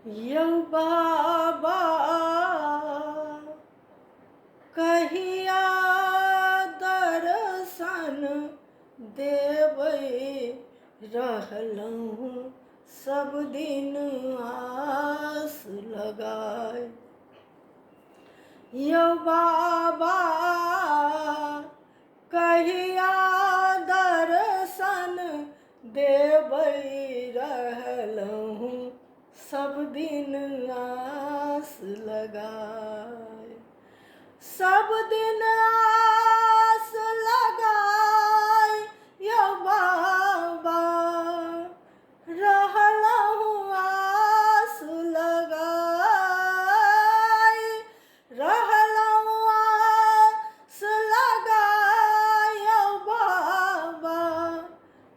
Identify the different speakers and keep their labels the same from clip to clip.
Speaker 1: यौ बाबा कहिया दर्शन देबै, रहलहुँ सब दिन आस लगाय। यौ बाबा कहिया दर्शन देबै, रहलहुँ सब दिन आस लगाय। सब दिन आस लगाय यौ बाबा, रहलहुँ आस लगाय, रहलहुँ आस लगाय यौ बाबा,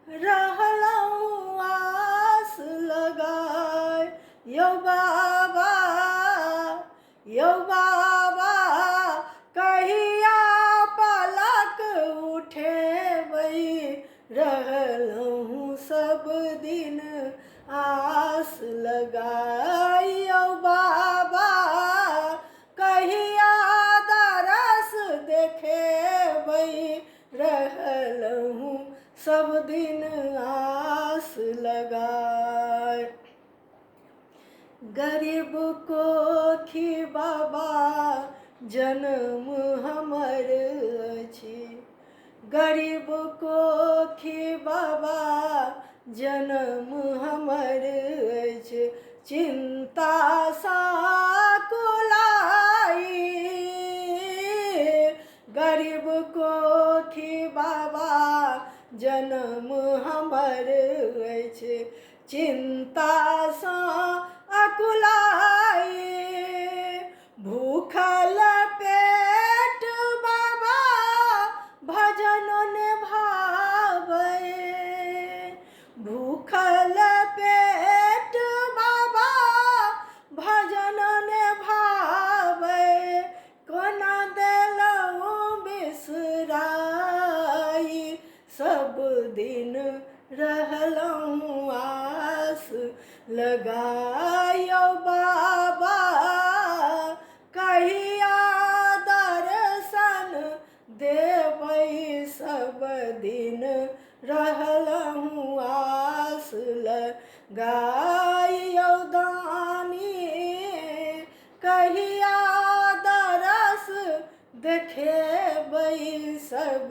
Speaker 1: रहलहुँ आस लगाय यौ बाबा। यौ बाबा कहिया पलक उठेबै, रहलहुँ सब दिन आस लगाय। यौ बाबा कहिया दरस देखेबै, रहलहुँ सब दिन आस लगाय। गरीब कोखि बाबा जन्म हमर अछि, गरीब कोखि बाबा जन्म हमर अछि, चिन्ता सँ कुलाई। गरीब कोखि बाबा जन्म हमर अछि, चिन्ता सँ अकुलाई। भूखल पेट बाबा भजन ने भाबै, भूखल पेट बाबा भजन ने भाबै, कोना देलहुँ बिसराई। सब दिन रहलहुँ आस लगाय। बाबा कहिया दर्शन देबै, सब दिन रहलहुँ आस लगाय। दानी कहिया दरस देखेबै, सब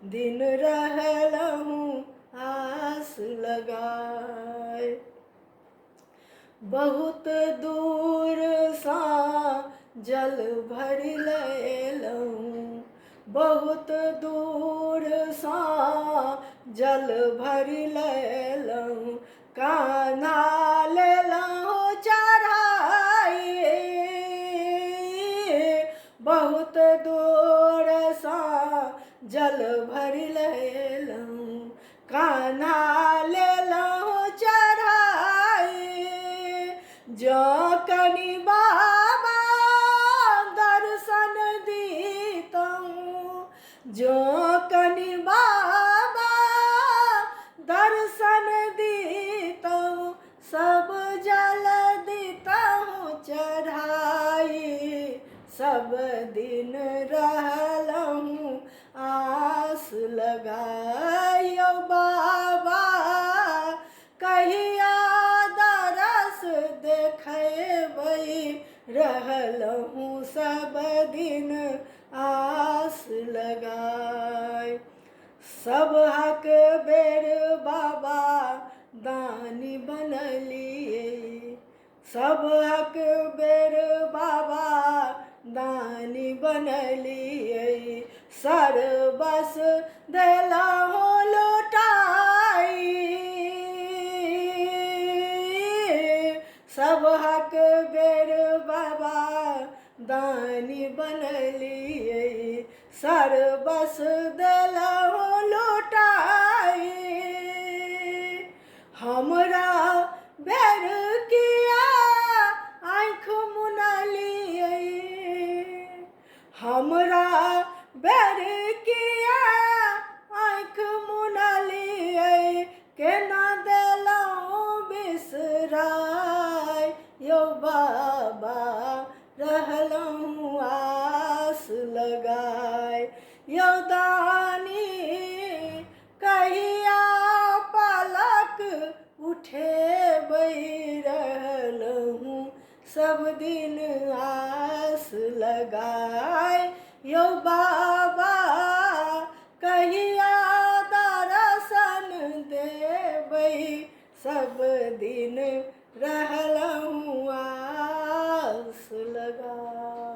Speaker 1: दिन रहलहुँ आस लगाय। बहुत दूरसँ जल भरि लेलहुँ, बहुत दूरसँ जल भरि लेलहुँ, कान्हा लेलहुँ चढ़ाई। बहुत दूरसँ जल भरि लेलहुँ, कान्हा लेलहुँ चढ़ाई। जँ कनि बाबा दर्शन दितहुँ, जँ कनि बाबा दर्शन दितहुँ, सब जल दितहुँ चढ़ाई। सब दिन रहलहुँ आस लगाय। बाबा कहिया दरस देखेबै, रहलहुँ सब दिन आस लगाय। सबहक बेर बाबा दानी बनलियै, सबहक बेर बाबा दानी बनलियै, सरबस देलहुँ लुटाई। सबहक बेर बाबा दानी बनलियै, सरबस देलहुँ लुटाई। हमरा बेर किया आँखि मुनलियै, हमरा बेर किया आँखि मुनलियै, केना देलहुँ बिसराय। यौ दानी, कहिया पलक उठेबै, रहलहुँ सब दिन आस लगाय यौ बाबा, कहिया दर्शन देबै, सब दिन रहलहुँ आस लगाय।